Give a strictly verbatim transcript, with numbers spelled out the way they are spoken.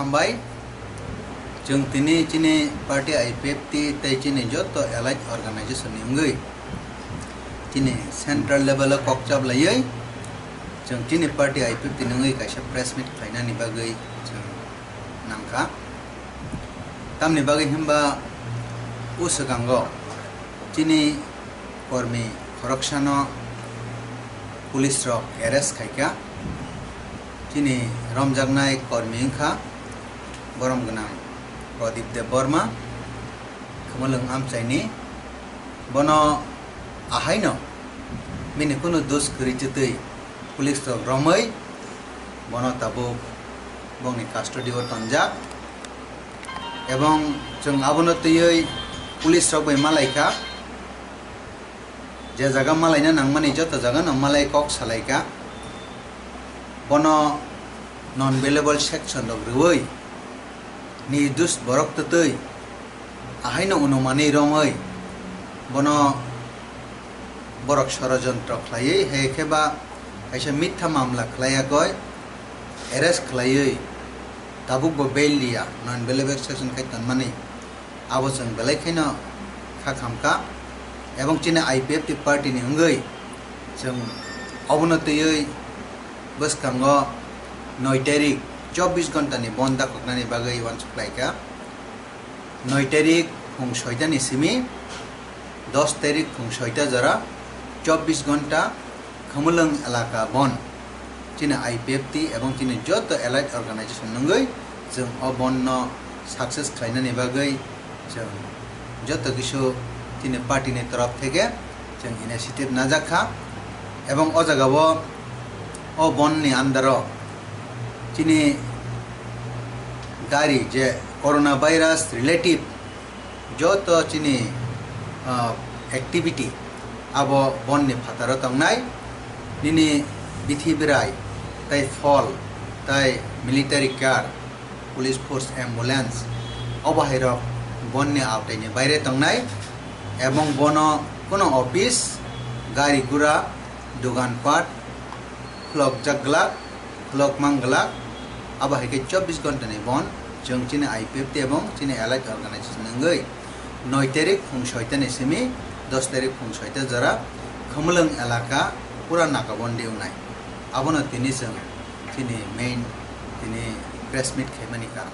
Bai, chwng tini chini party I P F T tei chini joto allied organization ni wngwi chini central level o kok chap laiwi chwng chini party I P F T ni wngwi kaisa press meet khlainani bagwi chwng nangkha. Tamni bagwi himba o swkango chini kormi khoroksano police rok arrest khaikha. Chini romjaknai kormi wngkha borom gwnang Pradip Debbarma, Khumulwng amchaini. Bono ahaino bini kunu dos kwrwi chwtwi police rok romwi bono tabuk bongni custody o tonjak. Ebong chwng abono twiwi police rok bai malaikha. Je jaga malaina nangmani joto jagano malai kok salaikha. Bono non bailable section rok rwui nirdos borok twtwi ahaino unumanwi romwi bono borok sorojontro khlaiwi, hai khe ba kaisa mitha mamla khlaiyakoi arrest khlaiwi tabukbo bail liya, non bailable section khai tonmani. Abo chwng belai kheno kha khamkha, ebong chini I P F T party ni wngwi chwng obono twiwi bwskango noi tarik chobbish ghonta ni bon dakhoknani bagwi uansuk laikha. Noi tarik phung soita ni simi dos tarik phung soita jora chobbish ghonta Khumulwng elaka bon chini I P F T ebong chini joto allied organization nungwi chwng o bon no success khlainani bagwi chwng joto kisu chini party ni torop theke chwng initiative najak kha. Ebong o jaga o, o bon ni under o chini gari je corona virus relative joto chini, ah, activity abo bon ni phataro tongnai. Nini bithi birai, tai phol, tai military car, police force, ambulance, o bahai rok bon ni awtai ni baire tongnai. Ebong bono kuno office, gari gura, dogan pat, khulokjak glak, khulok mang glak, abo hai khe chobbish ghonta ni bon chwng chini I P F T ebong chini allied organization wngwi noi tarik phung soita ni simi dos tarik phung soita jora Khumulwng elaka pura naka bondi wngnai. Abono tini chwng chini main tini press meet khaimani karon.